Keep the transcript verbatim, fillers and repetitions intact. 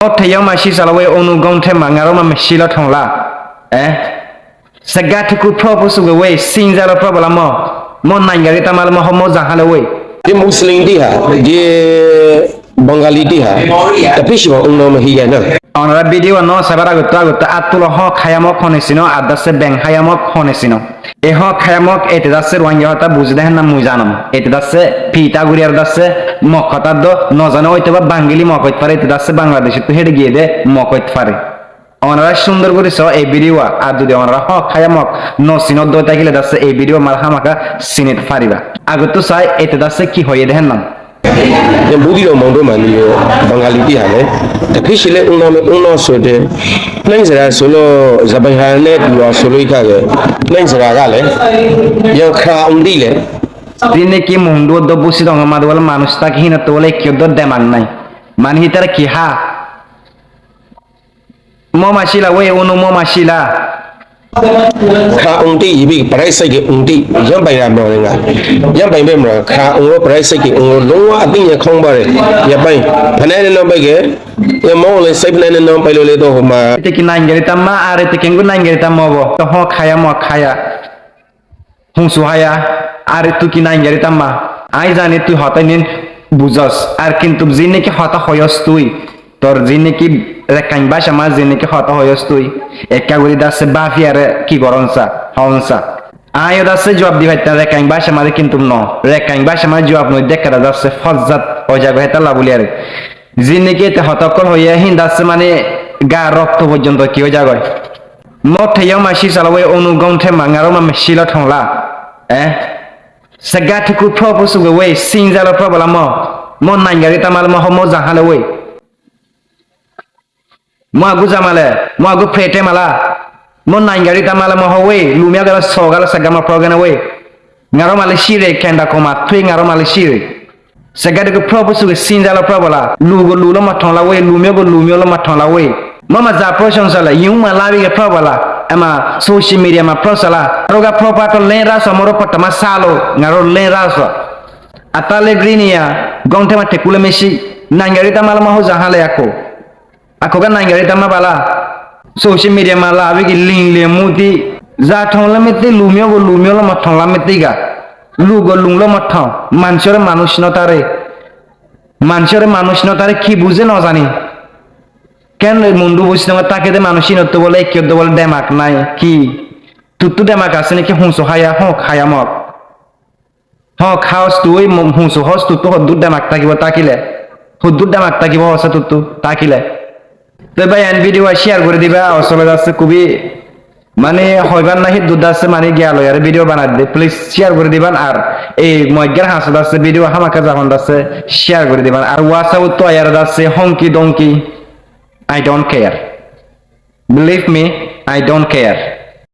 Ó théyo ma císala wé, ónu gom thé ma, ŋaró ma mecílo thongla. Eh? Segá thukú próbu suge wé, sínzalo próbula mo. Mo naingari tamale mo homo zahale wé. Ye Muslim diha, ye Bangali diha. Tapi siba ungno ma higa na. Onora video no sabar agottó agottó attulo hó khayamok hone sino, adda se beng hayamok hone sino. E hók háyamok ete dasse Ruáingga hotá buzí dé hénna mui zanom. Ete dasse piitá guriyar dasse mok hotá dó nozane óito ba Bangili mok óit fare, ete dasse Bangladecóttu héçe giyé dé mok óit fare. Onorá cúndor gorí soó ei bídiyo, ar zudi onorá hók háyamok nosinódde ói tákile dasse ei bídiyo ammár hámaka sinít fariba. Agottú sai ete dasse ki hoiyé dé hénna. Yá búdiro mondó maniyo Bangali tíhale. Te físile uname uno sote. Nain sera solo zabai hane dua solo ikage. Nain sera gale. Yá kha undile. Zine ki mundu do busi dong ma dole manus tak hina tole ki do demag nai. Mani hitara ki ha. Mo macila wé, unu mo macila. Kha ungti ibi parai sai ke ungti. Yam bai ram ram nga. Yam bai ram ram. Kha ungo parai sai ke ungo lungwa ating ya khong bare. Ya bai. Panai ne no bai ke. Ya mo le sai panai ne no bai lo le do ma. Ete ki naingari tamma, are te kengu naingari tamma bo. To ho khaya mo khaya. Húñsu háya, ar tui ki naingari tamma? Aññí zani tui hotá inin buzós, ar kintu ziín neki hotá hoiyós tui, tor ziín neki Rekkañ báca mazé ziín neki hotá hoiyós tui, ekká gorí dassé báfiyaré ki gorón sa, hoón sa. Aññí yó dassé juab di faittám Rekkañ báca mazé kintu no, Rekkañ báca mazé juab no dekkára dassé fozzat ói zagói hétalla bóliyaré. Ziín neki ete hotá ókkol hoiyé hín dassé mani ga rokto foijjonto ki ói zagói. Mo théyo ma císala wé, ónu gom thé ma, ŋaró ma mecílo thongla. Eh? Segá thukú próbu suge wé, sínzalo próbula mo. Mo naingari tamala mo homo zahale wé. Mo agu zamale, mo agu prete mala. Mo naingari tamala mo ho wé, lumia gala so gala segá ma prógena wé. Ŋaró mali círe kenda koma, tui ŋaró mali círe. Segá deke próbu suge sínzalo próbula. Lugo lulo ma thongla wé, lumio go lumio lo ma thongla wé. Mama za prósonsala, yun ma labi ge próbula. Ema social media ma prósala. Roga própa to len raso, moro patta ma salo, ŋaró len raso. Atale grinia, gom thé ma tekule meci, naingari tamala ma ho zahale ako. Ako ga naingari tamma bala. Social media ma labi ki ling le muti. Za thongla miti lumio go lumio lo ma thongla miti ga. Lugo lunglo ma thong. Manusore manus no tare. Manusore manus no tare ki buze no zani. Ken mundu buzi no take de manus no to bole ki to bole demak nai ki. Tuttu demak ase naki húñsu háya, hók háya mok. Hók háos tui, mo-, húñsu hós tuttu hoddúr demak tákibo tákile. Hoddúr demak tákibo hosé tuttu tákile. Toi bái, en video share gorí diba, osole dassé kubi, mani hoibar nai hiddúr dassé mani giya loiyaré video banai de, please share gorí diban, ar ei moigger hañsó dassé video hámaka zahon dassé share gorí diban, ar WhatsApp ottu aiyaré dassé honki donki, I don't care. Believe me, I don't care.